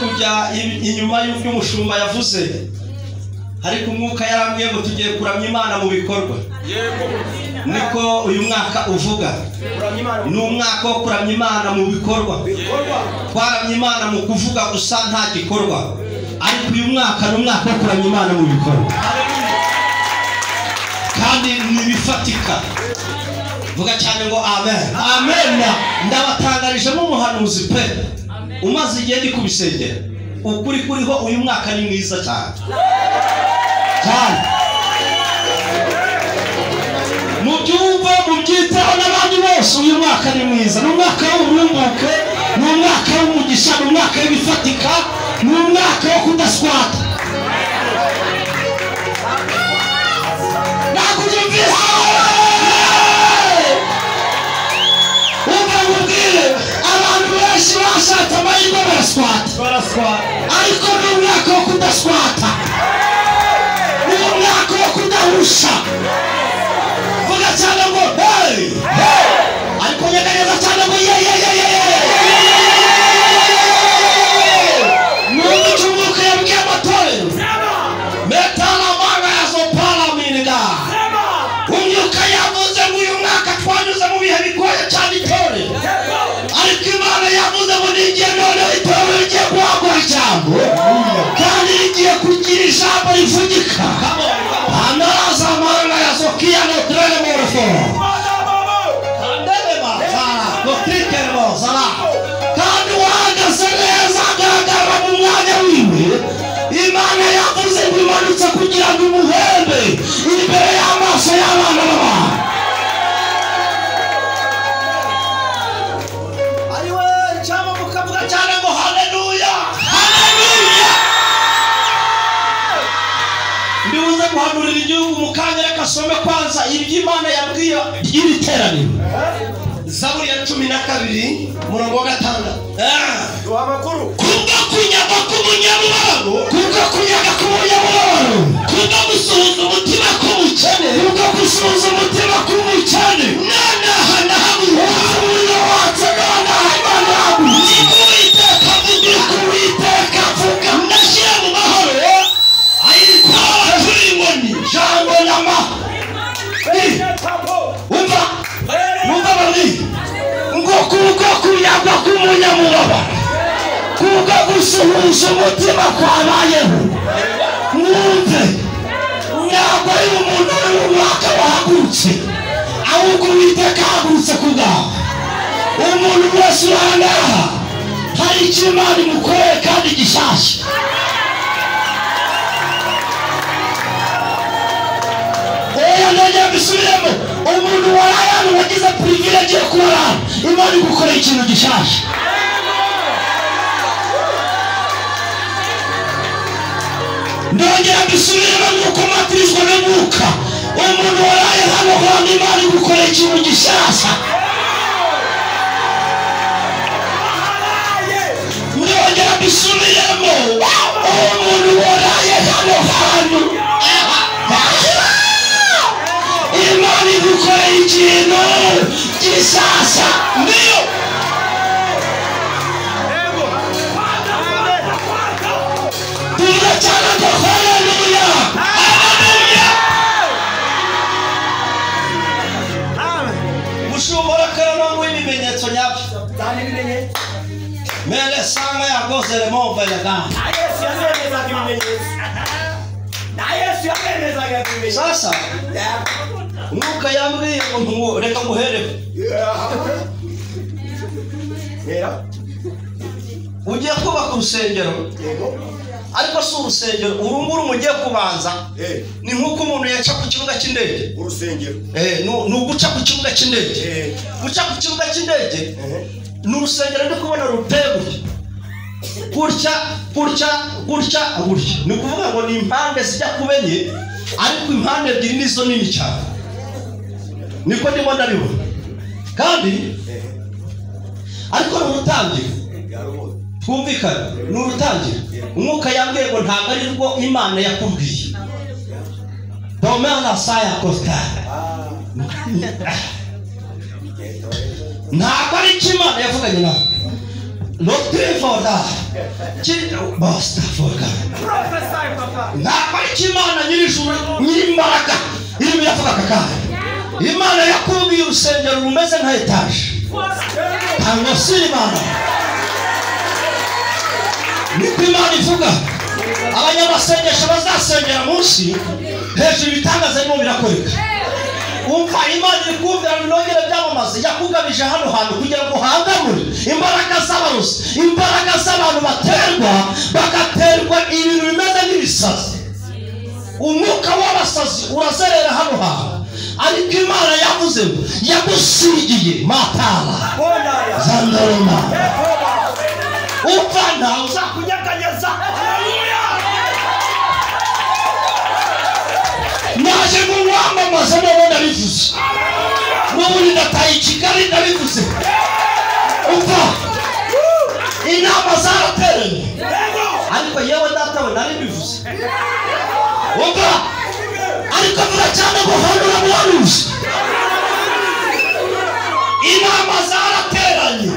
kujya inyuma y'umushumba yavuze, ariko umwuka yarambwiye ngo tugiye kuramya Imana mu bikorwa. Niko uyu mwaka uvuga, ni umwaka wo kuramya Imana mu bikorwa. Twaramya Imana mu kuvuga gusa nta gikorwa, ariko uyu mwaka ni umwaka wo kuramya Imana mu bikorwa kandi nibifatika. Vuga cyane ngo amen. Amen. Ndabatangarijemo umuhanuzi pe umaze igihe ndi kubisengera, ukuri kuriho uyu mwaka ni mwiza cyane cyane. Mubyumve, mubyiteho n'abandi bose, uyu mwaka ni mwiza. Ni umwaka w'uburumbuke, ni umwaka w'umugisha, ni umwaka w'ibifatika, ni umwaka wo kudaswata. Abantu benshi bashatse amahirwe baraswata, ariko ni umwaka wo kudaswata, ni umwaka wo kudahusha. Vuga cyane ngo hey, ariko nyegereza cyane ngo ye ye ye ye. Mwumve icyo umwuka yabwiye amatorero. Metala manga ya zopala miniga. Umwuka yavuze ngo uyu mwaka twanyuze mu bihe bigoye cyane itorero, ariko Imana yavuze ngo nigiye noneho itorero rigiye guhabwa ijambo, kandi rigiye kugira ijambo rivugika. Amaraza amanga ya zokia no trele morfo. Kandele ma kotrike mo zara. Kandi uhagaze neza agaragara mu mwanya wiwe. Imana yavuze ngo imanutse kugira ngo imuhembe imbere y'amaso y'abana b'abantu. Ayiwe cyangwa mukavuga cyane ngo haleluya, haleluya. Ndibuze guhanurira igihugu mu kanya, reka asome kwanza ibyo Imana yabwiye iri teraniro. Zaburi ya 12 murongo wa 6. Duha amakuru. Kubwo kunyaga k'umunyamubabaro, kubwo kunyaga k'umunyamubabaro, kubwo gusuhuza umutima k'umukene, kubwo gusuhuza umutima k'umukene, nonaha ndahaguruka, umuriro watse nonaha Imana yahagurutse. Niko Uwiteka avuga, niko Uwiteka avuga, ndashyira mu mahoro ariko abaturi inkoni jambo nyama. Umva, umva bamwe ngo kubwo kunyaga k'umunyamubabaro, kubwo gusuhuza umutima kwabayeho, mwumve ntabwo ari umuntu uri mu mwaka wahagurutse, ahubwo Uwiteka ahagurutse ku bwawe. Umuntu wese uri aha ngaha hari icyo Imana imukoreye kandi gishyashya. Oya, ndongera mbisubiremo, umuntu waraye hano wagize privilege yo kuba hano, Imana igukoreye ikintu gishyashya. Ndongera mbisubiremo nk'uko matirizwa n'umwuka, umuntu waraye hano hantu Imana igukoreye ikintu gishyashya. Ndongera mbisubiremo, umuntu waraye hano hantu Imana igukoreye ikintu gishyashya. Ndiyo tuvuga cyane ngo haleluya, haleluya. Mushumba karano w'ibimenyetso nyabyo. Mele sanga yakoze mo velaga. Sasa umwuka yambwiye ngo reka nguhere. Ugiye kubaka urusengero, ariko si urusengero uru nguru mugiye kubanza, ni nk'uko umuntu yaca ku kibuga cy'indege. Urusengero ni uguca ku kibuga cy'indege. Guca ku kibuga cy'indege ni urusengero ndi kubona ruteye gutya gutya gutya gutya gutya. Ni ukuvuga ngo ni impande zijya kuba enye, ariko impande ebyiri nizo nini cyane, niko ndimo ndabibona. Kandi ariko ni urutangiro, twumvikane, ni urutangiro. Umwuka yambwiye ngo ntabwo ari rwo Imana yakubwiye. Domana saya kosta. Ntabwo ari icyo Imana yavuganye nawe. Lotrivoda. Basta foga. Ntabwo ari Imana nyir'ijuru nyir'imbaraga irimo iravuga aka kanya. Imana yakubwiye urusengero rumeze nka etaje. Ntabwo si Imana. Niko Imana ivuga. Abanyamasengesho bazasengera munsi hejuru ibitangaza birimo birakoreka. Umva Imana iri kumvira binongere byamamaze yakugabije hano hantu kugira ngo uhangamure imbaraga z'abarozi, imbaraga z'abantu baterwa bagaterwa ibintu bimeze nk'ibisazi. Umwuka w'abasazi urazerera hano hantu, ariko Imana yavuze ngo yagusigiye matara zandoroma. Umva ntawe uzakunyeganyeza. Naje ngo wamamaze none ndabivuze, n'ubundi ndataye i Kigali ndabivuze. Umva inama zarateranye, ariko yewe data we nari mbivuze. Umva ariko vuga cyane ngo handura muhanuzi. Inama zarateranye,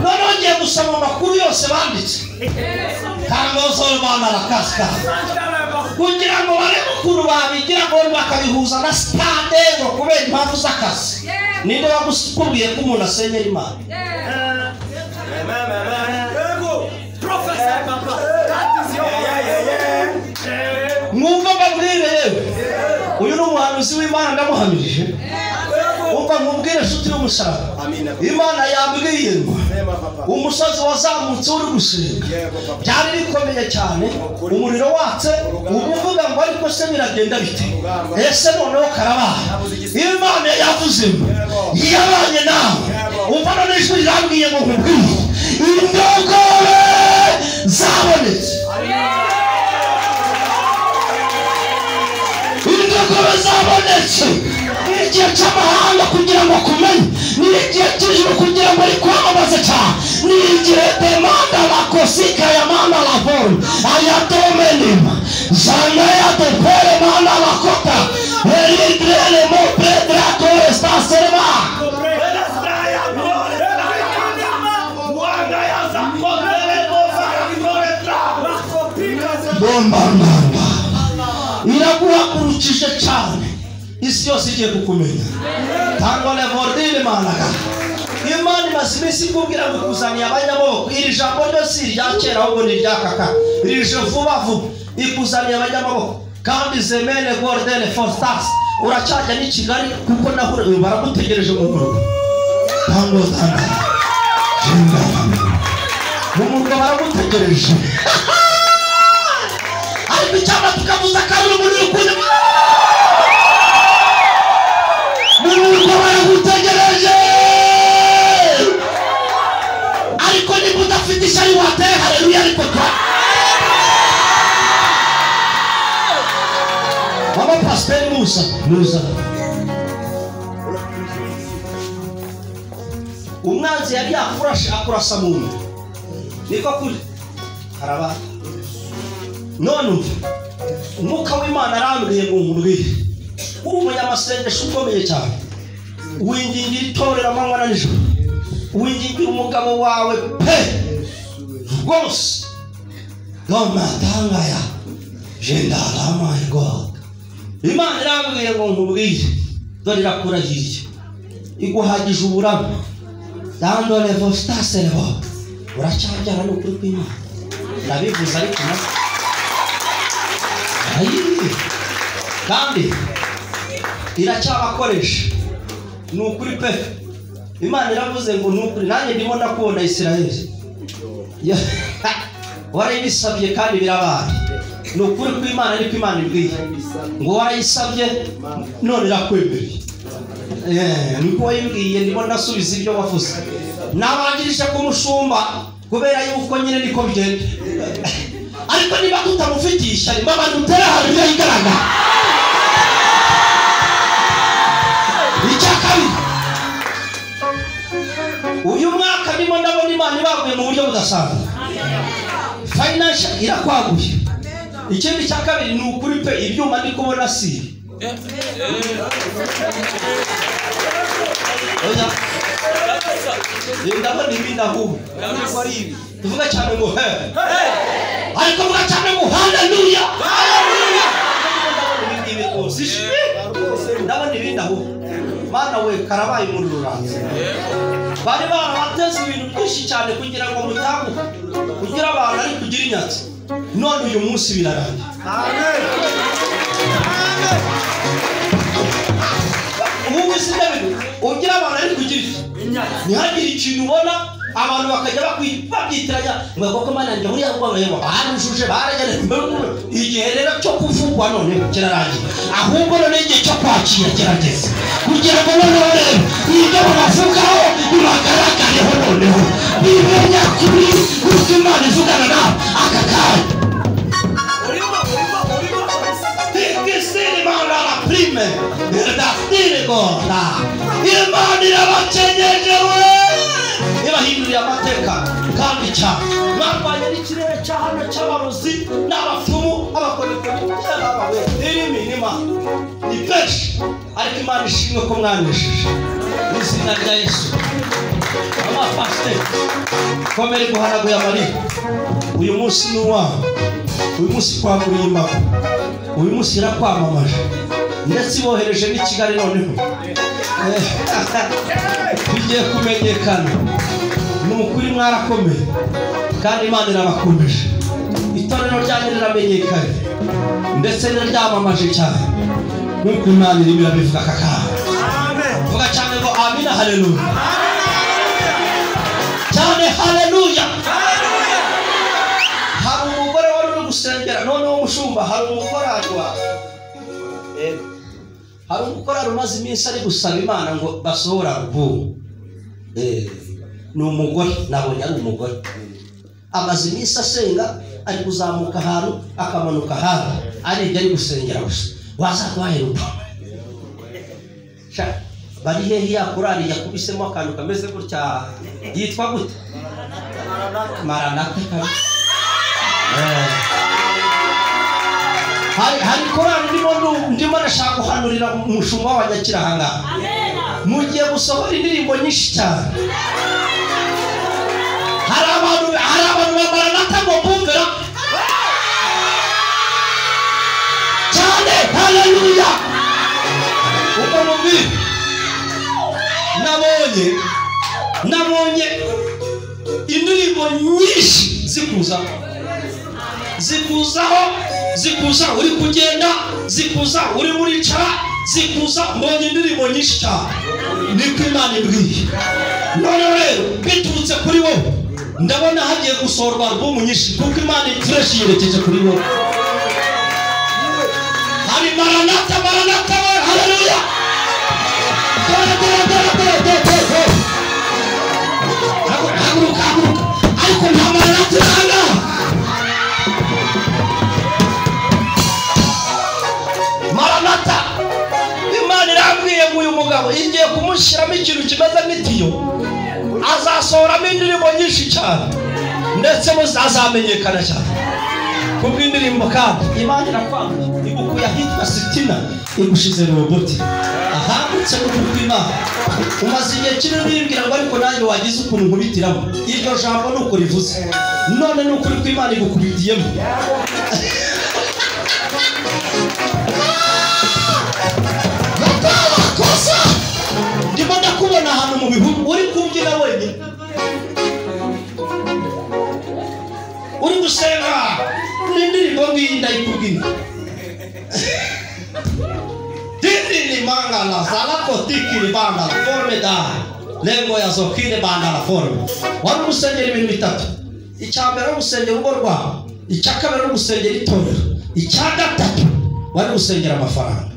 none ngiye gusoma amakuru yose banditse tangozo bana rakasika kugira ngo barebe ukuntu babigira ngo bakabihuza na stade ngo kubera impamvu z'akazi. Ninde wagukubwiye ko umuntu asenyera Imana? Mwumva mbabwire yewe, uyu ni umuhanuzi w'Imana ndamuhamirije. Umva nkubwire nshuti y'umusaraba, Imana yambwiye ngo umusozi wazamutse uri gusenga byari bikomeye cyane, umuriro watse ubu uvuga ngo ariko se biragenda bite? Ese noneho karabaye. Imana yavuze ngo yabanye nawe. Umva none ijwi rirambwiye ngo nkubwire indogobe zabonetse. Indogobe zabonetse. Ni igihe cy'amahanga kugira ngo akumenye, ni igihe cy'ijuru kugira ngo rikwamamaze cyane, ni igihe demanda la kosika ya mama la vol ayatomenima zana ya topere manda la kota eridrele mo pedra toresta serema bomba mamba iraguhagurukije cyane. Isi yose igiye kukumenya. Tango le bordile managa. Imana imaze iminsi ikubwira ngo ikuzaniye abanyamaboko. Iri jambo ryo si irya kera ahubwo ni iry'akaka. Rije vuba vuba ikuzaniye abanyamaboko. Kandi zemene gordele fortas uracyajya n'i Kigali kuko naho baragutegereje mu murwa. Tango tanga. Jinga. Mu murwa baragutegereje. Ariko icyama tukavuza akaruru muri ukuntu. Murwa baragutegereje. Ariko niba udafite ishyari wateye haleluya ariko twa Mama Pasiteri Musa Musa umwanzi yari yakurashe akurasa mu nda, niko kuri haraba. None umwuka w'Imana arambwiye ngo nkubwire uri umunyamasengesho ukomeye cyane, wingingira itorero amanywa na nijoro, wingingira umugabo wawe pe rwose. Domatangaya jendara my God. Imana irambwiye ngo nkubwire dore irakurahiriye iguhagije uburame dando levostaservo uracyabyara ni ukuri kw'Imana. Ndabivuze ariko kandi iracyabakoresha ni ukuri pe. Imana iravuze ngo ni ukuri, nanjye ndimo ndakubona Isirayeli warayibisabye kandi birabaye. Ni ukuri kw'Imana ariko Imana ibwiye ngo warayisabye none irakwemereye. Niko wayibwiye, ndimo ndasubiza ibyo wavuze. Nabanjirije kumushumba kubera yuko nyine niko bigenda, ariko niba tutamufitiye ishyari mama dutera haleluya igaragara. Icya kabiri, uyu mwaka ndimo ndabona Imana ibaguye mu buryo budasanzwe. Financial irakwaguye. Ikindi cya kabiri ni ukuri pe, ibyuma ndi kubona si Oya, ndabona ibindi ahubwo tuvuga cyane ngo he, ariko vuga cyane ngo haleluya. Ndabona ibindi rwose, ndabona ibindi ahubwo. Mana we, karabaye umuriro uranze. Bari barabateze ibintu byinshi cyane kugira ngo mutaguke, kugira abantu ari kugira inyatsi. None uyu munsi birarangiye. Ubu sinabintu ugira abantu ari kugira ntihagire ikintu ubona, abantu bakajya babyitiranya ngo koko Mana njye buriya rwego barujuje baragera. Igihe rero cyo kuvugwa none kirarangiye, ahubwo none igihe cyo kwakira kirageze, kugira ngo noneho rero ibyo babavugaho bibagaragareho, noneho bibe nyakuri kuko Imana ivugana nawe aka kanya. Imana irabakenyeje we, ibahinduriye amateka kandi cyane. Barwanya n'ikirere cya hano cy'abarozi n'abapfumu, abakorikori n'abawe irimi n'Imana ni benshi, ariko Imana ishimwe ko mwanesheje mu izina rya Yesu. Amapasiteri komere guhanaguye amarira. Uyu munsi ni uwawe, uyu munsi kwaguriye imbago, uyu munsi irakwamamaje, ndetse ibohereje n'i Kigali. Noneho bigiye kumenyekana. Ni ukuri mwarakomeye kandi Imana irabakomeje. Itorero ryanyu riramenyekanye ndetse riraryamamaje cyane nk'uko Imana irimo irabivuga aka kanya. Vuga cyane ngo amina, haleluya cyane, haleluya. Hari umugore wari uri gusengera noneho umushumba, hari umukorari wawe, hari umukorari umaze iminsi ari gusaba Imana ngo basohora alubumu. Ni umugore, nabonye ari umugore, amaze iminsi asenga, ari kuzamuka ahantu akamanuka ahantu, aribyo ari gusengera gusa. Wazaguhaye rubu bari hehe? Ya korari yakubisemo akantu kameze gutya yitwa gute? Maranatha kabisa. Hari korari ndimo ndashaka guhanurira umushumba wa Nyakirahanga. Mugiye gusohora indirimbo nyinshi cyane. Hari abantu ba Maranatha ngo bumvira cyane, haleluya. Uko mubiri nabonye indirimbo nyinshi zikuzaho, zikuza uri kugenda, zikuza uri muricara, zikuza. Mbonye indirimbo nyinshi cyane, niko Imana ibwiye. None rero biturutse kuri wowe, ndabona hagiye gusohorwa alubumu nyinshi kuko Imana fresh yerekeje kuri wowe. Hari Maranatha, Maranatha, haleluya. Haguruka, haguruka, ariko nta Maranatha iranga. Maranatha, Imana irambwiye ngo uyu mugabo igiye kumushyiramo ikintu kimeze nk'itiyo, azasohoramo indirimbo nyinshi cyane, ndetse azamenyekana cyane kubw'indirimbo. Kandi Imana irakwanga, igukuye ahitwa Sitina igushize roboti ahagutse n'ukuri kw'Imana. Umaze igihe kinini wibwira ngo ariko nanjye wagize ukuntu nkubitiramo. Iryo jambo ni uko rivuze, none ni ukuri kw'Imana igukubitiyemo. Kosa ndimo ndakubona ahantu mu bihugu uri kubyina wenyine, uri gusenga n'indirimbo ngiyi ndayikubwira. Tindini mangala zalako tikiri banda forme da lengo ya zokine banda la forme. Wari gusengera ibintu bitatu: icya mbere ari gusengera urugo rwawe, icya kabiri ari gusengera itorero, icya gatatu wari gusengera amafaranga.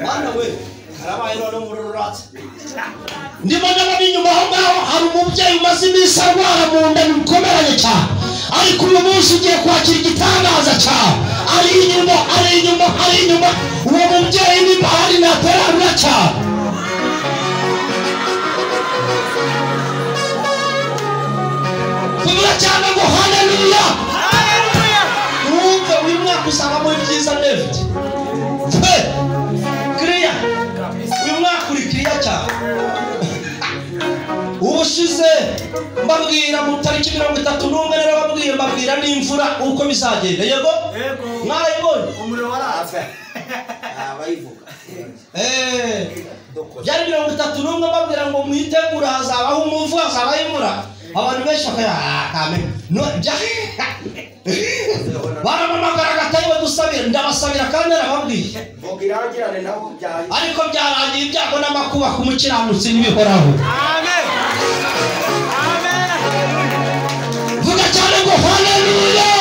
Mana we, karabaye none umuriro uratse. Ndimo ndabona inyuma aho ngaho hari umubyeyi umaze iminsi arwara mu nda bikomeranye cyane, ariko uyu munsi ugiye kwakira igitangaza cyawe. Ari inyuma, ari inyuma, ari inyuma. Uwo mubyeyi nimba hari naterarura cyane. Tuvuga cyane ngo haleluya. Wumve uyu mwaka mwaka uzabamo ibyiza David. Pe clear. Uyu mwaka uri clear cyane. Ubushize mbabwira mu tariki 31 narababwiye mbabwira n'imvura uko bizagenda. Yego? Mwarayibonye? Umuriro waratse. Abayivuga. Byari 31 mbabwira ngo mwitegura hazabaho umuvu, hazabaho imvura. Abantu benshi bakaya kame. No baramamagara gatayiwe dusabira, ndabasabira kandi narababwiye. Vugirangirane nabo byaye. Ariko byarangiye ibyago n'amakuba ku mukiranutsi n'ibihoraho. Amen. Amen. Vuga cyane ngo haleluya.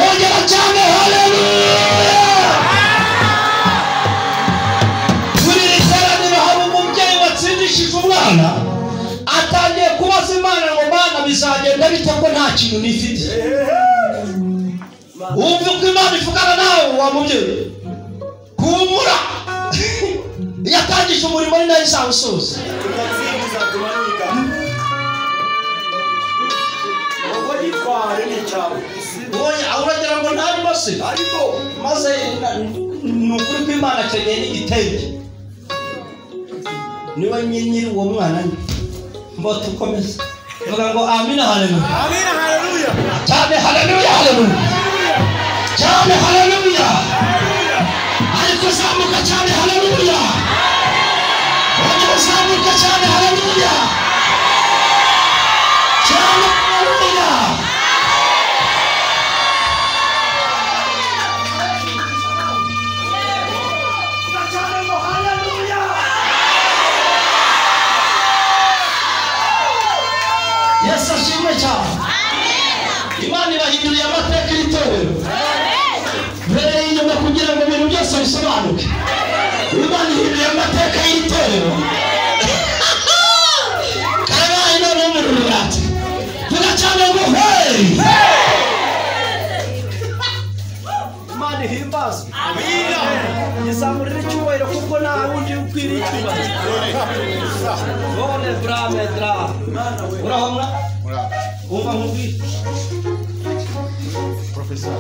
Ongera cyane haleluya. Muri iri teraniro hari umubyeyi watsindishije umwana atangiye kubaza Imana ngo Mana bizagenda bite ko nta kintu nifite. Wumva uko Imana ivugana nawe wa mubyeyi. Humura. Yatangije umurimo ni nayo izawusoza. Oya uragira ngo ntarimo se ariko maze ni ukuri kw'Imana akeneye n'igitenge. Niba nyiri uwo mwana mbo tukomeze. Vuga ngo amina haleluya. Amina haleluya. Cyane haleluya haleluya. Cyane haleluya. Ariko zamuka cyane haleluya. Ariko zamuka cyane haleluya. Cyane haleluya. Yesu ashimwe cyane. Imana ibahinduriye amateka y'itorero. Mbereye inyuma kugira ngo ibintu byose bisobanuke. Imana ihinduriye amateka y'itorero. Karabaye none umururati. Vuga cyane ngo hey! Imana ihimbazwe. Amina. Izamurira icyubahiro kuko nta wundi ukwiriye icyubahiro. Bone brame dra. Urahomwa? Umva nkubwire. Professor.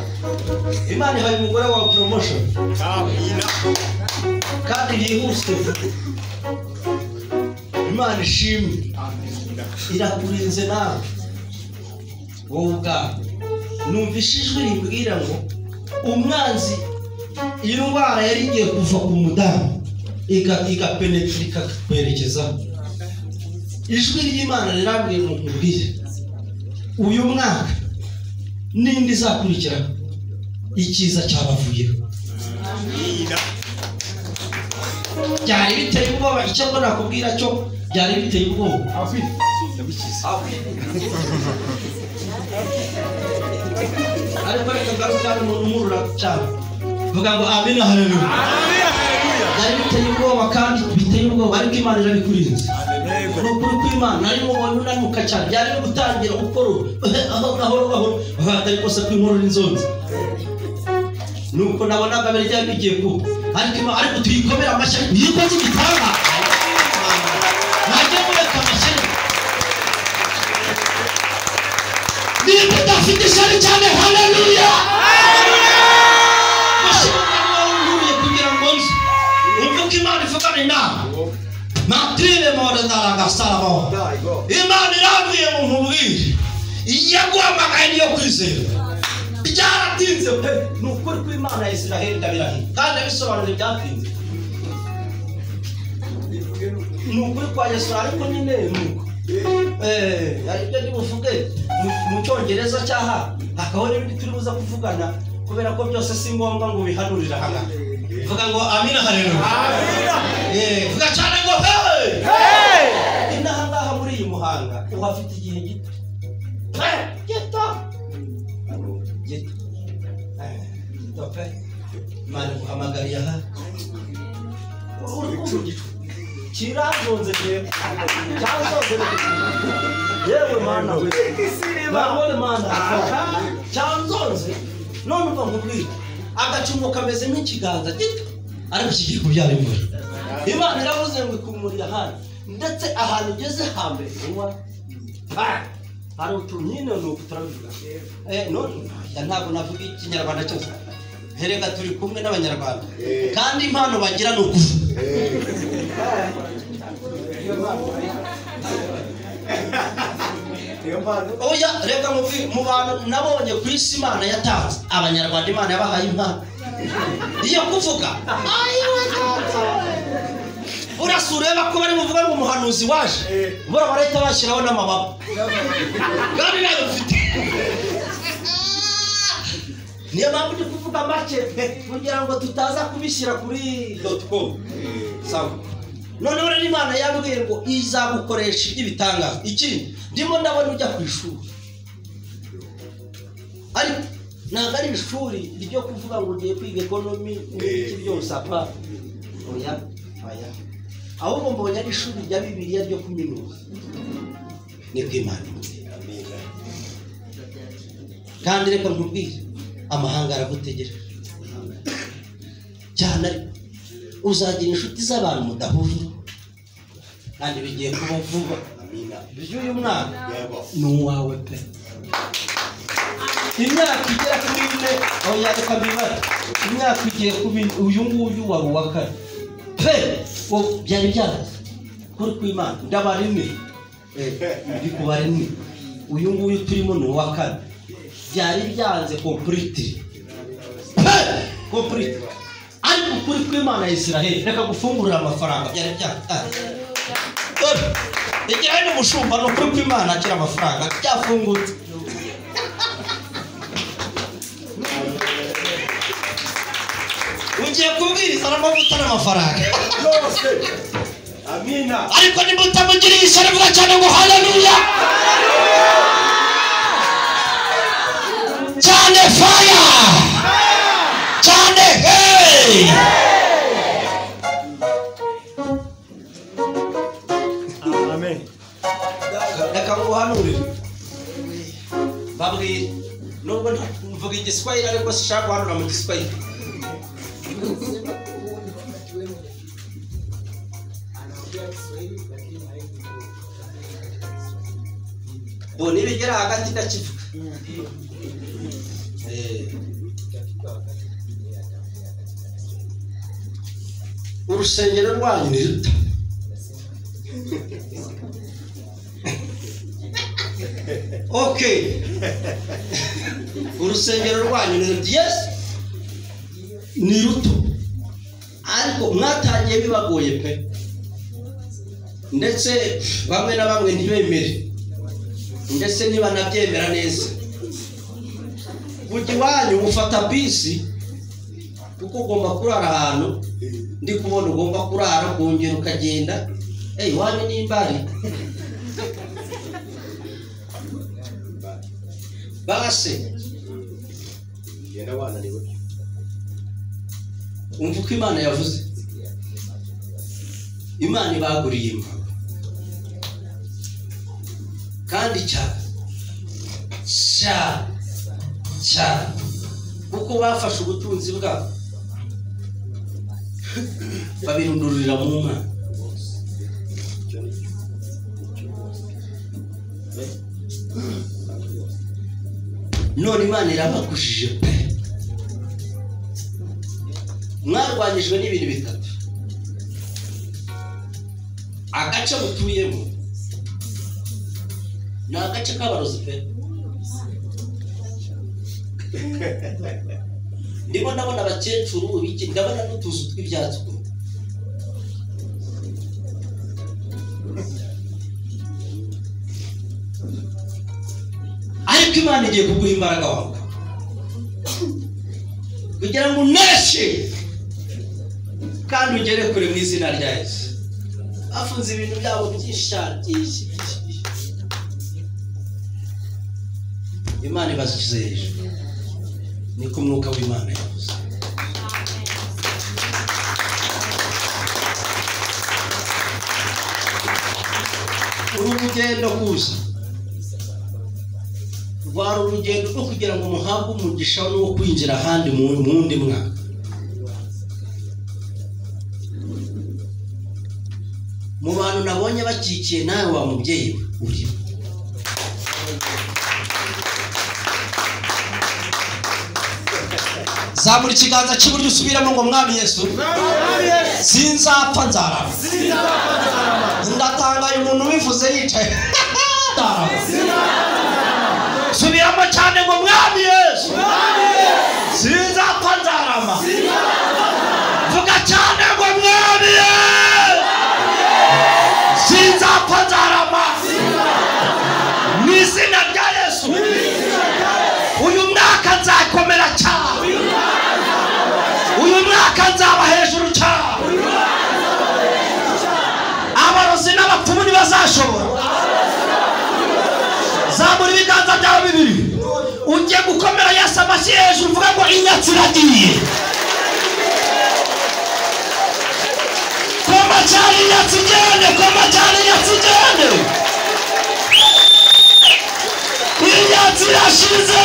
Imana ihaye umugore wawe promotion. Amina. Kandi yihuse. Imana ishimwe. Amina. Irakurinze nawe. Wowe ubwawe. Numvise ijwi rimbwira ngo umwanzi iyo ndwara yari igiye kuva ku mudamu igapenetra ikakwerekeza. Ijwi ry'Imana rirambwiye ngo nkubwire uyu mwaka n'indi izakurikira icyiza cyabavuyeho. Byari biteye ubwoba, icyo mbona nakubwira cyo byari biteye ubwoba. Ariko reka ngaruka n'umurura cyane. Vuga ngo amina haleluya. Byari biteye ubwoba kandi biteye ubwoba ariko Imana irabikurinze. Nukuri kw'Imana ari mubonye unanuka cyane byari gutangira gukora aho gahoro gahoro atari kose kw'inkorora inzonzi. Nuko nabonaga byari bigiye kuba ariko ariko tuyikomera amashyi yikoze igitanga. Najye mureka amashyi. Niba udafite ishyari cyane haleluya. Haleluya. Kugira ngo nzi umve ko Imana ivugana nawe. Matrine more ndaragasaramo. Imana irambwiye ngo nkubwire iyaguhamagaye niyo kwizera. Byaratinze pe, ni ukuri kw'Imana ya Israheli ndabirahiye kandi abisobanura ibyatinze. Ni ukuri kwa Yesu ariko nyine nuko hari ibyo ndi buvuge mu Cyongereza cyaha hakaho n'ibindi turi buza kuvugana kubera ko byose si ngombwa ngo bihanurire aha ngaha. Vuga ngo amina haleluya. Amina. Vuga cyane ngo hey! Hey! Inaha ngaha muri iyi Muhanga uhafite igihe gito. Gito. Gito. Gito pe. Imana iguhamagariye aha. Uri kumva igicu. Kirazonze yewe. Cyazonze. Yewe Mana we. Nabone Mana. Cyanzonze. None umva nkubwire. Agacumu kameze nk'ikiganza gito ariko kigiye kubyara imvura. Imana iravuze ngo ikumurira hano ndetse ahantu ugeze hambere uwa Hari utunyine nuko turabivuga. None ntabwo navuga ikinyarwanda cyose. Herega turi kumwe n'abanyarwanda. Kandi impano bagira ni ukuvuga. Oya reka mu bantu nabonye ku isi Imana yatanze abanyarwanda Imana yabahaye impano iyo kuvuga. Urasureba ko bari buvuga ngo umuhanuzi waje bora barahita bashyiraho n'amababa kandi ntabwo mfite. Niyo mpamvu ndi kuvuga make kugira ngo tutaza kubishyira kuri .com. Sawa. Noneho rero Imana yabwiye ngo izagukoresha iby'ibitangaza. Ikindi ndimo ndabona ujya ku ishuri, ariko ntabwo ari ishuri ryo kuvuga ngo ugiye kwiga ekonomi n'ibiki byose apa. Oya oya, ahubwo mbonye ari ishuri rya Bibiliya ryo kuminuza. Niko Imana imbwira. Kandi reka nkubwire, amahanga aragutegereje cyane, ariko uzagira inshuti z'abantu mudahuje kandi bigiye kuba vuba. By'uyu mwaka ni uwawe pe. Imyaka igera kuri 4, oya reka mbibare, imyaka igiye kuba uyu nguyu wari uwa kane pe. Byari byaranze kuri kw'Imana ndabara 4, ndi kubara 4, uyu nguyu turimo ni uwa kane. Byari byanze completely pe, completely. Ariko kuri kw'Imana ya Israel reka gufungurira amafaranga byari byanze. Igira hano umushumba ni ukuri kw'Imana akira amafaranga byafungutse. Ugiye kubwiriza n'amavuta n'amafaranga. Amina. Ariko nimba utamugiriye ishyari vuga cyane ngo haleluya cyane, fire cyane, hey. Amen. Reka nguhanurire babwire, nubwo mvuga igiswahili ariko sishaka guhanura mu giswahili. Bo nibigera hagati ndakivuga. Urusengero rwanyu ni ruto. Okay. Urusengero rwanyu ni ruto. Yes. Ni ruto. Ariko mwatangiye bibagoye pe. Ndetse bamwe na bamwe ntibemere. Ndetse niba nabyemera neza. Ujya iwanyu ufata bisi kuko ugomba kurara ahantu ndi kubona ugomba kurara ukongera ukagenda. Iwanyu ni imbari. Base genda wananiwe. Umva uko Imana yavuze. Imana ibaguriye imbago kandi cyane cyane cyane, kuko bafashe ubutunzi bwabo babirundurira mu Mana. None Imana irabakujije pe. Mwarwanyijwe n'ibintu bitatu. Agace mutuyemo ni agace k'abarozi pe. Ndimo ndabona abakecuru ibiki, ndabona n'utuzu tw'ibyatsi. Ariko Imana igiye kuguha imbaraga wawe kugira ngo uneshe kandi ugere kure mu izina rya Yesu. Bafunze ibintu byabo byinshi cyane, byinshi byinshi. Imana ibashyize hejuru. Niko umwuka w'Imana yavuze. Uru rugendo kuza rwari urugendo rwo kugira ngo muhabwe umugisha no kwinjira ahandi mu wundi mwaka. Mu bantu nabonye bakikiye nawe wa mubyeyi we urimo. Zamura ikiganza cy'iburyo usubiramo ngo mwami Yesu, sinzapfa nzarama. Ndatangaye umuntu ubivuze yicaye. Subiramo cyane ngo mwami Yesu, sinzapfa nzarama. Vuga cyane ngo mwami Yesu, sinzapfa nzarama. Mu izina rya Yesu, uyu mwaka nzakomera cyane, uyu mwaka nzaba hejuru cyane. Abarozi n'abapfumu ntibazashobora. Zamura ibiganza byawe bibiri ugiye gukomera Yesu amashyi hejuru, uvuga ngo inyatsi iragiye. Koma cyane inyatsi igende, koma cyane inyatsi igende. Inyatsi irashize.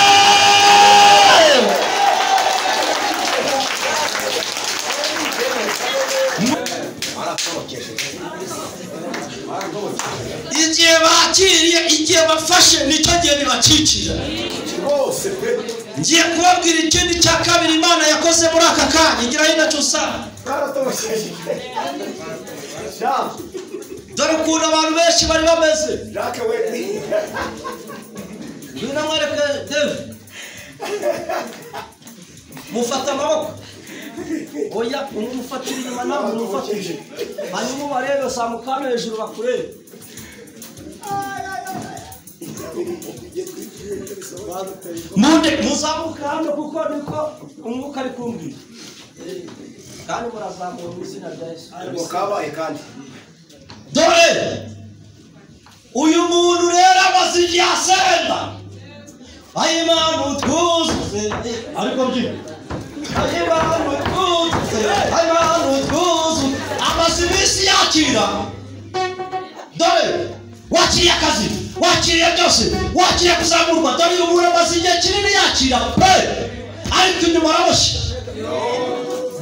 Igihe bakiriye, igihe bafashe, nicyo gihe bibacikira. Ngiye kubabwira ikindi cya kabiri Imana yakoze muri aka kanya. Igira hino cyusa. Dore ukuntu abantu benshi bari bameze. Ngwino mwereke Dave. Mufata amaboko. Oya, umufatira inyuma nawe umufatire. Hanyuma ubarebe samukano hejuru bakurebe. Munde muzamuka hano kuko niko umwuka ari kumbwira. Kandi murazamura mu izina rya Yesu. Kabaye kandi. Dore uyu muntu rero amaze igihe asenga. Ayimanu twuzuze ariko byino. Ayimanu twuzuze, ayimanu twuzuze. Amaze iminsi yakira. Dore wakiriye akazi, wakiriye byose, wakiriye kuzamurwa. Dore uyu muntu amaze igihe kinini yakira pe, ariko inyuma araboshye.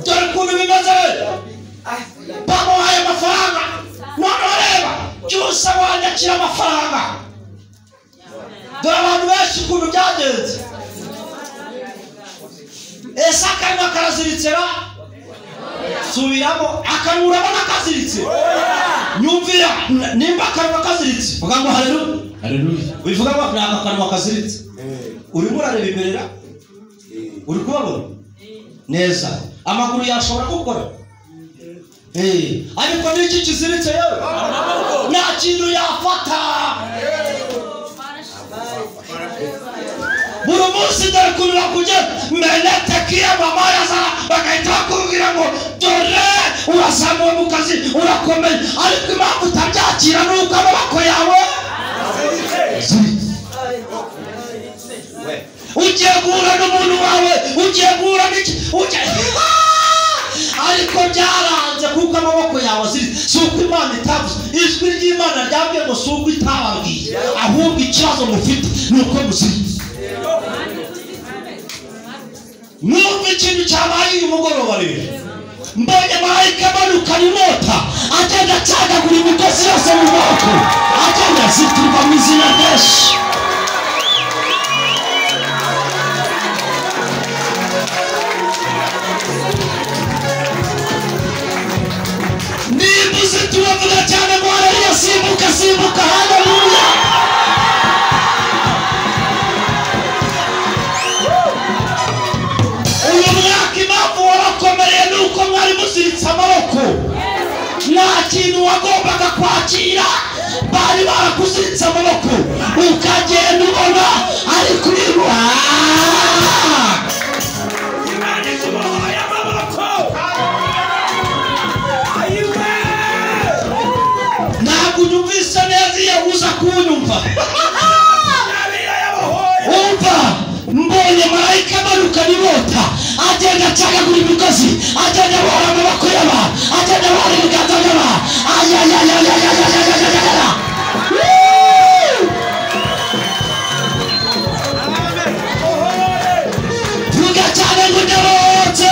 Dore ukuntu bimeze. Bamuhaye amafaranga, none ureba cyose wanyakira amafaranga. Dore abantu benshi ukuntu byagenze. Ese akanwa karaziritse ra? Subiramo, akanwa urabona kaziritse. Nyumvira nimba akanwa kaziritse, uvuga ngo haleluya. Haleluya. Ubivuga ngo ni akanwa kaziritse. Urimo urareba imbere ra? Uri kubabona neza. Amaguru yashobora gukora. Ariko niki kiziritse yewe? Nta kintu yafata. Buri munsi dore ukuntu bakujya menetekiye mama yazara bagahita bakubwira ngo dore urazamuwe mu kazi urakomeye, ariko impamvu utabyakira ni uko amaboko yawe ugiye guhura n'umuntu wawe, ugiye guhura n'iki, ariko byaranze kuko amaboko yawe aziritse. Si uko Imana itavuze, ijwi ry'Imana ryabwiye ngo si uko itababwiye, ahubwo ikibazo mufite ni uko muziritse. Mwumva ikintu cyabaye uyu mugoroba rero. Mbonye marayika amanukana inkota, agenda acagagura imigozi yose mu maboko, agenda azitirwa mu izina rya Yesu. Nimba uzitiwe vuga cyane ngo haleluya, simbuka simbuka, haleluya. Uyu mwaka impamvu warakomereye ni uko mwari muziritse amaboko. Nta kintu wagombaga kwakira, bari barakuziritse amaboko, ukagenda ubona ariko uriruha. Imana ikubohoye amaboko. Ntabwo unyumvise neza iyo uza kunyumva. Umva, mbonye marayika amanukana inkota, agenda acagagura imigozi, agenda abohora amaboko y'abantu, agenda abohora ibiganza by'abantu. Ayayayayayayayayayayaya. Vuga cyane ngo ndabohotse.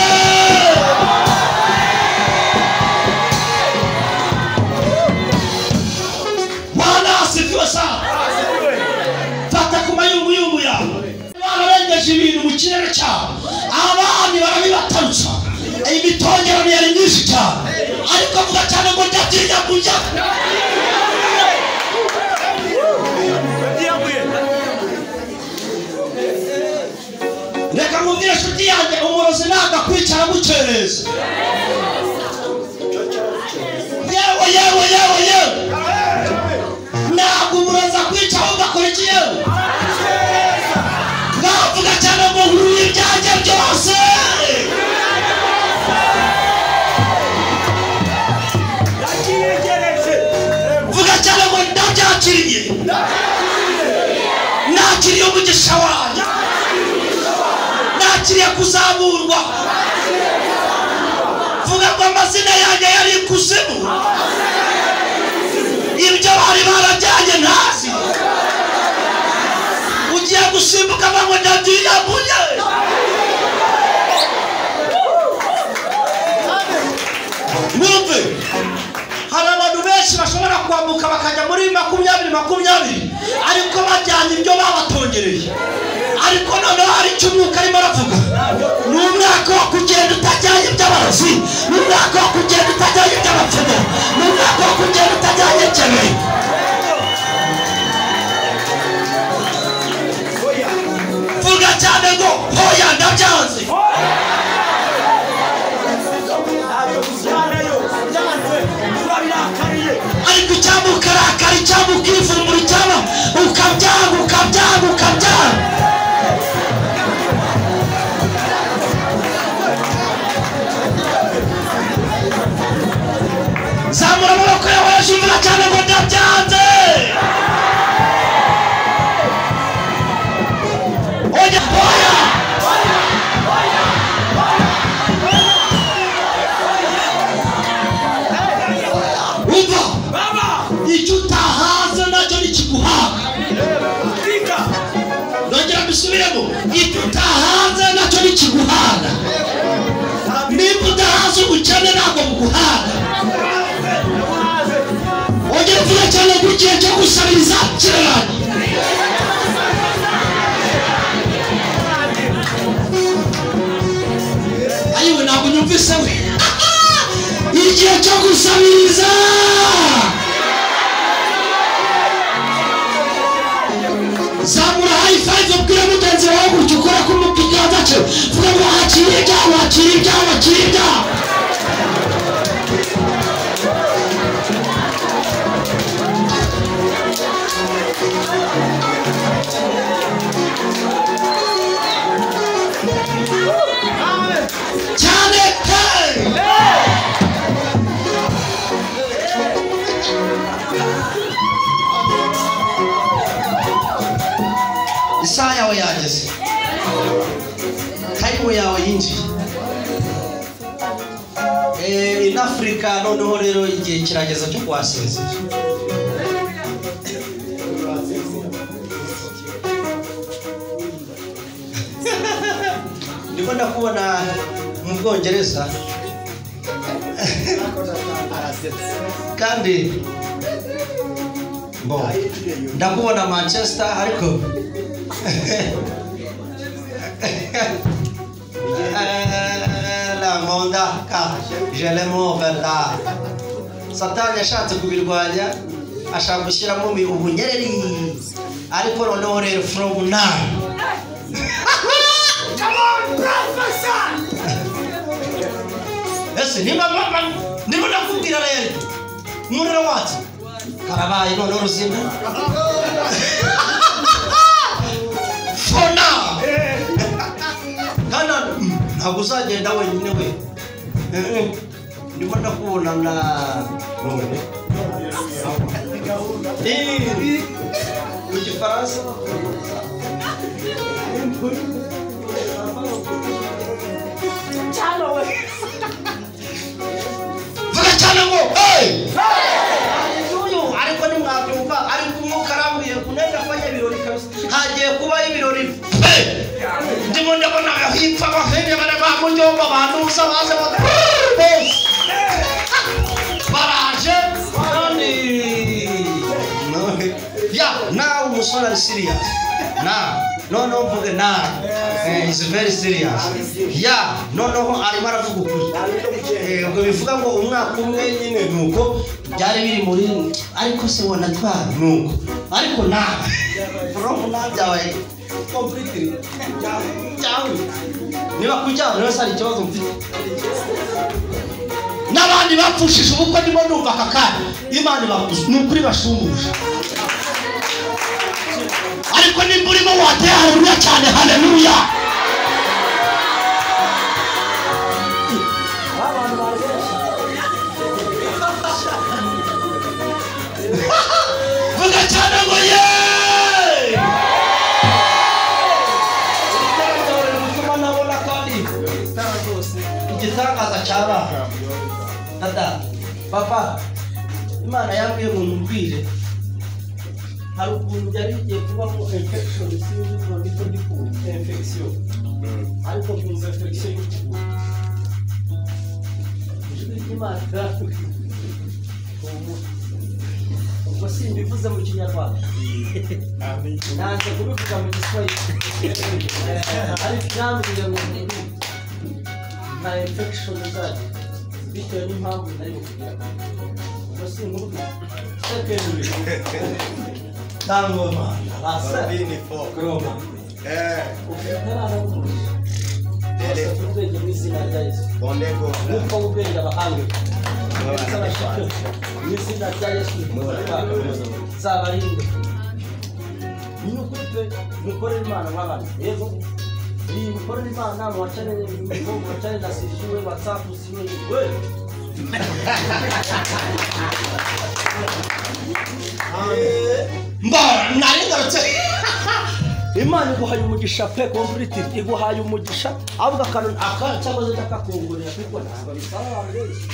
Bwana asifiwe sana. mu kirere cyabo, abami barabibatarutsa, imitongero yari myinshi cyane, ariko avuga cyane ngo ndatinya kujya. Reka nkubwire inshuti yanjye, umurozi ntabwo akwicara agukereza. Yewe yewe yewe yewe, ntabwo umurozi akwica ahubwo akora iki? Yewe navuga cyane ngo nkuruye ibyanjye byose. Vuga cyane ngo ndabyakiriye, nakiriye umugisha wanjye, nakiriye kuzamurwa. Vuga ngo amazina yanjye yari ikuzimu, ibyo bari barajyanye ntazi. Ugiye gusimbuka ngo ndabyiyamuye. Mwumve, hari abantu benshi bashobora kwambuka bakajya muri 2020 ariko bajyanye ibyo babatongereye. Ariko noneho hari icyo umwuka arimo aravuga, ni umwaka wo kugenda utajyanye iby'abarozi, ni umwaka wo kugenda utajyanye iby'abapfumu, ni umwaka wo kugenda utajyanye kebe. Vuga cyane ngo hoya ndabyanze. Ariko icyaba ukarakara, icyaba ukivumbura, icyaba ukabyanga ukabyanga ukabyanga. Zamura amaboko yawe hejuru, vuga cyane ngo ndabyanze. Oya oya, umva, icyo utahaze nacyo nikiguhaga. Nongera mbisubiremo, icyo utahaze nacyo nikiguhaga. Niba udahaze ubukene ntabwo buguhaga. Ongera uvuge cyane ngo igihe cyo gusabiriza kirarangiye. Ayiwe ntabwo nyumvise we. Igihe cyo gusabiriza. Zamura high five, ubwire mugenzi wawe gutyo, ukora ku kiganza cye, vuga ngo hakiri ibyaha, hakiri ibyaha, hakiri ibyaha. Cyane hey! Isaha yawe yageze, tayimu yawe yinjiye. In Africa noneho rero igihe kirageze cyo kuhasezera. Ndimo ndakubona mu Bwongereza kandi bo ndakubona Manchester, ariko la monda ka je l'aime verda. Satani yashatse kubirwanya, ashaka gushyiramo ubunyereri, ariko noneho rero from now. Come on, prophesy. Ese niba ndimo ndakubwira rero umuriro wacu karabaye noneho ruzima for now. Kandi ntabwo uzagenda wenyine we. Ndimo ndakubona na none mu Gifaransa. Vuga cyane ngo hey! Ariko ntimwabyumva, ariko umwuka arambwiye kunenda afanya ibirori kabisa. Hagiye kubaho ibirori pe! Ndimo ndabona abahipfa abahene bari bamunyomba bantuza baze bose baraje kandi ya nawe umusore ari serious nawe. Noneho mvuge nabi. Is very serious. Ya, noneho arimo aravuga ukuri. Ubwo bivuga ngo umwaka umwe nyine nuko byari biri muri, ariko se wanatwara nuko. Ariko nabi. From now byabaye completely. Cyawe. Niba kujya rero sari ikibazo mfite. N'abandi bapfushije ubukwe ndimo numva aka kanya. Imana ibakuze ni ukuri bashumbuje. Ariko nimba urimo wateye haleluya cyane, haleluya. Vuga cyane ngo ye. Igitangaza cyaba dada papa, Imana yambwiye ngo mbwire hari ukuntu byari bigiye kubamo infection, sinzi ngo ndiko ndikumva infection, ariko nkumva infection y'ukuguru. Ijwi ry'Imana riratubwira ubwo simbivuze mu Kinyarwanda, nanze kubivuga mu Giswahili, ariko yambwiye ngo nta infection uzagira bitewe n'impamvu ntari bukubwira. Ubwo sinkubwira secondary tangoma basa kroma ufite abana b'umugisha bose ubwenge mu izina rya Yesu, nk'uko ubwenge abahanga mu izina rya Yesu zabarinde. Ni ukuri pe, mukorere Imana nk'abana yego. Ni mukorere Imana mwacane mwacane na sijiwe WhatsApp siwe we. Mba narengarutse. Imana iguhaye umugisha pe, complete iguhaye umugisha, avuga akantu aka cyangwa se ndakakongorera kuko ntabwo bisaba abantu benshi.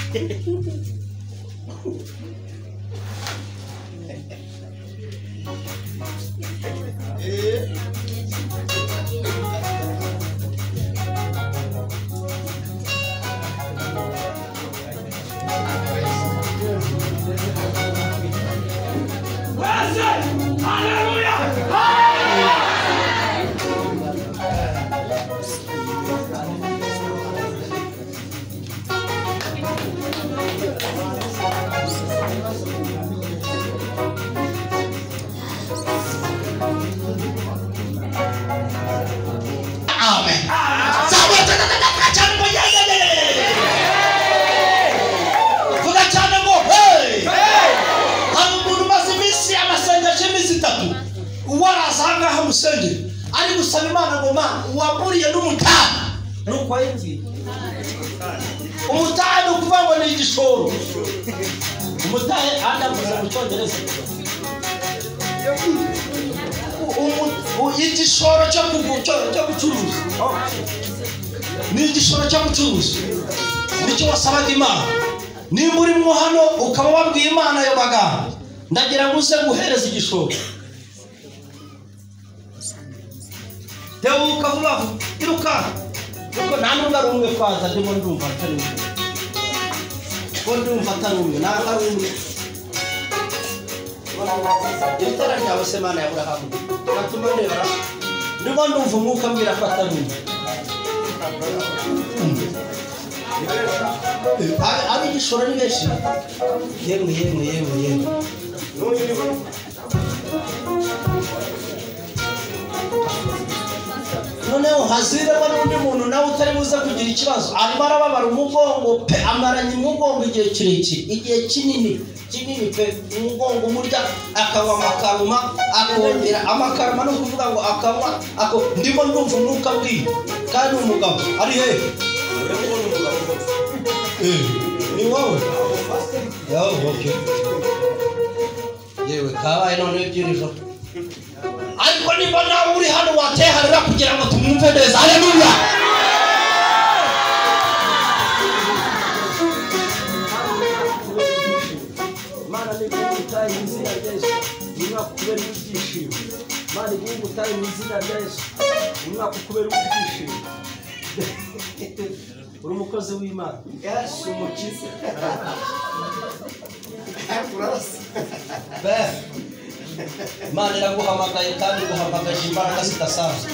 Amen. Vuga cyane ngo hey. Hari umuntu umaze iminsi amasengesho y'iminsi itatu uwaraza aha ngaha musengero ari gusaba Imana ngo Mana wamburiye n'umutahe. Nuko ayibwiye umutahe ni ukuvuga ngo ni igishoro. Umutahe andavuze mu Cyongereza igishoro cyo gucuruza, ni igishoro cyo gucuruza, nicyo wasabaga Imana. Nimba urimo hano ukaba wabwiye Imana ayo magambo, ndagira ngo uze guhereza igishoro. Tebuka vuba vuba, iruka, kuko nta nubwo ari umwe kwaza ndimo ndumva atari umwe, ko ndumva atari umwe, ntabwo ari umwe. Itara ryawe se Mana ya Aburahamu ratuma ndeba, ndimo ndumva umwuka ambwira ko atari umwe. Ab'igishoro ni benshi. Yemwe yemwe yemwe yemwe. Noneho haziremo n'undi muntu nawe utari buze kugira ikibazo, arimo arababara umugongo pe, amaranye umugongo igihe kirekire, igihe kinini kinini pe, umugongo umurya akanywa amakaruma akongera amakaruma, ni ukuvuga ngo akanywa ako. Ndimo ndumva umwuka bwiye kandi umugabo ari hehe? Ni wowe? Okay. Yewe kabaye noneho iby'iri joro. Ariko niba nawe uri hano wateharira kugira ngo tumwumve neza. Haleluya. Imana iguhe ubutayu mu izina rya Yesu, umwaka ukubera ibyishimo. Imana iguhe ubutayu mu izina rya Yesu, umwaka ukubera ibyishimo. Uri umukozi w'Imana. Yesu umukiza. Imana iraguhamagaye kandi iguhamagaje imbaraga zidasanzwe.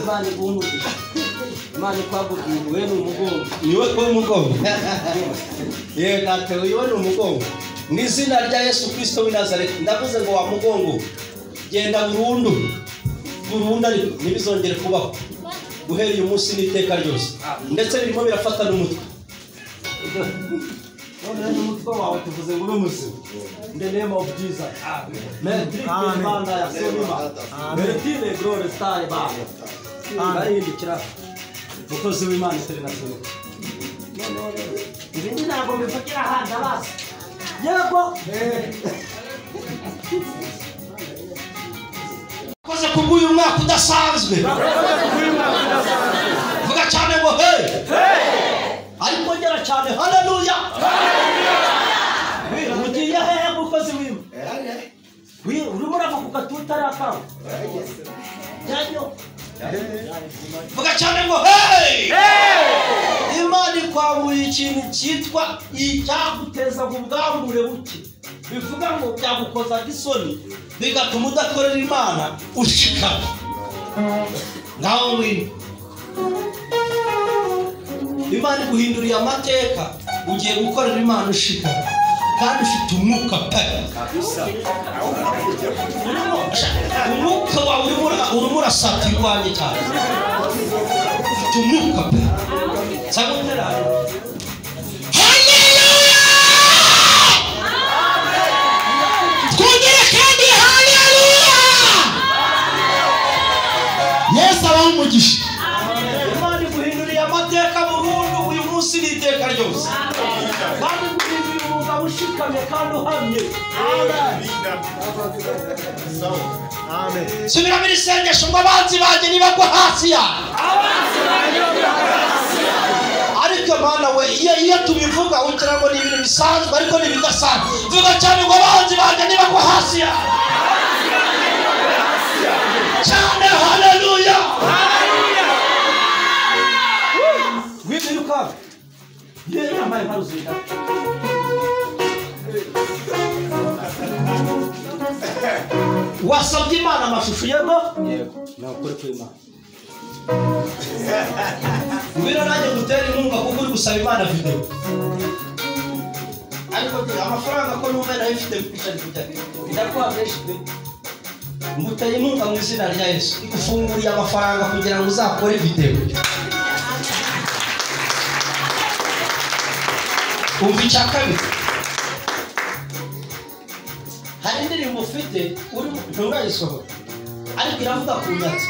Imana iguhumugisha. Imana ikwagurira, we ni umugongo. Niwe ko umugongo. Ye natewe iwe ni umugongo. Mu izina rya Yesu Kristo w'i Nazareti ndavuze ngo wa mugongo genda burundu. Burundu ariko ntibizongere kubaho. Guhera uyu munsi n'iteka ryose. Ndetse birimo birafata n'umutwe. None n'umutwe wawe tuvuze ngo ube muzima. In the name of Jesus. Amen. Amen. Glory star ba. Barahindukira. Mukozi w'Imana international. Ibindi ntabwo mbivugira ahandi abazi. Yego. Koze kubw'uyu mwaka udasanzwe. Vuga cyane ngo hey. Ariko ngera cyane haleluya. Ugiye hehe mukozi w'Imana? Urimo urava ku gatuta ari akawe. Jyayo. Vuga cyane ngo hey. Imana ikwambuye ikintu cyitwa icyaguteza ubwambure buke. Bivuga ngo byagukozaga isoni bigatuma udakorera Imana ushikama. Ngaho ngwino. Imana iguhinduriye amateka, ugiye gukorera Imana ushikama kandi ufite umwuka pe. Umwuka wawe urimo urasata irwanye cyane. Ufite umwuka pe. Haleluya! Twongere kandi haleluya! Yesu abahe umugisha. Imana iguhinduriye amateka burundu uyu munsi n'iteka ryose. Kandi iguhinduriye umugabo ushikamye kandi uhamye. Amen. Subira muri isengesho ngo abanzi banjye nibagwa hasi yawe. Ariko Mana we, iyo tubivuga ugira ngo ni ibintu bisanzwe ariko ni ibidasanzwe. Vuga cyane ngo abanzi banjye nibagwa hasi yawe. Cyane haleluya. Wibiruka. Yeye ambaye haruzinda. Wasabye Imana amashusho yego? Yego. Nakuri ku Imana. Ngwino nanjye ngutere inkunga kuko uri gusaba Imana video. Ariko amafaranga ko numva nayo mfite ari kujya. Ndakuha menshi pe. Nguteye inkunga mu izina rya Yesu. Igufunguriye amafaranga kugira ngo uzakore video. Umva icya kabiri. Hari indirimbo ufite uri nturayisohora ariko iravuga ku nyatsi.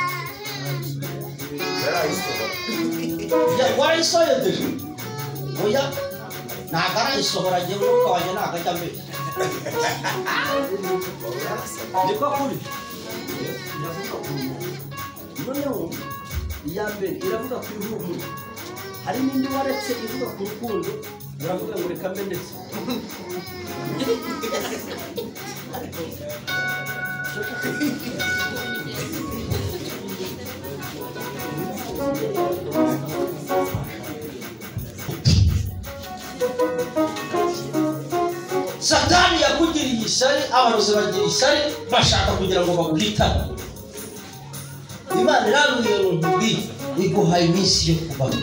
Warayisohoye deje? Oya, ntabwo arayisohora agiye umwuka wanjye ntabwo ajya mbere. Niko kuri. Iravuga ku nyatsi. Noneho iya mbere iravuga ku ihumure. Hari n'indi waretse ivuga ku rukundo, uravuga ngo reka mbe ndetse. Satani yakugiriye ishyari, abarozi bagira ishyari, bashaka kugira ngo baguhitane. Imana irambwiye ngo nkubwire, iguhaye iminsi yo kubaho.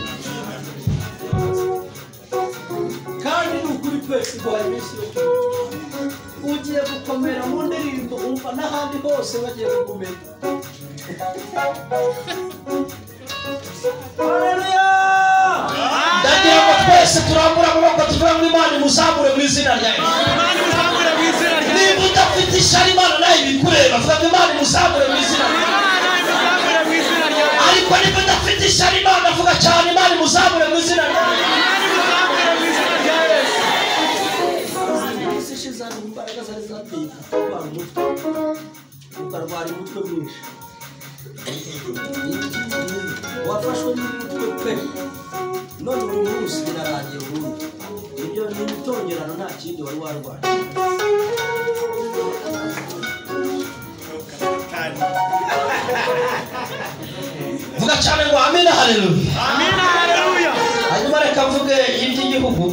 Kandi ni ukuri twese iguhaye iminsi yo kubaho. Ugiye gukomera mu ndirimbo umva n'ahandi hose bagiye gukomera. Haleluya! Ndagira ngo twese turambure amaboko tuvuge ngo Imana imuzamure mu izina rya Yesu. Niba udafite ishyari Imana nayo ibikureba, vuga ngo Imana imuzamure mu izina rya Yesu. Ariko niba udafite ishyari Imana, vuga cyane Imana imuzamure mu izina rya Yesu. Imbaraga zari zateye kurwara umutwe, ukarwara umutwe mwinshi. Wafashwe n'umutwe pe, none uyu munsi birarangiye burundu. Ibyo ni ibitongerano nta kindi wari warwaye. Vuga cyane ngo amina haleluya. Amina haleluya. Hanyuma reka mvuge iby'igihugu.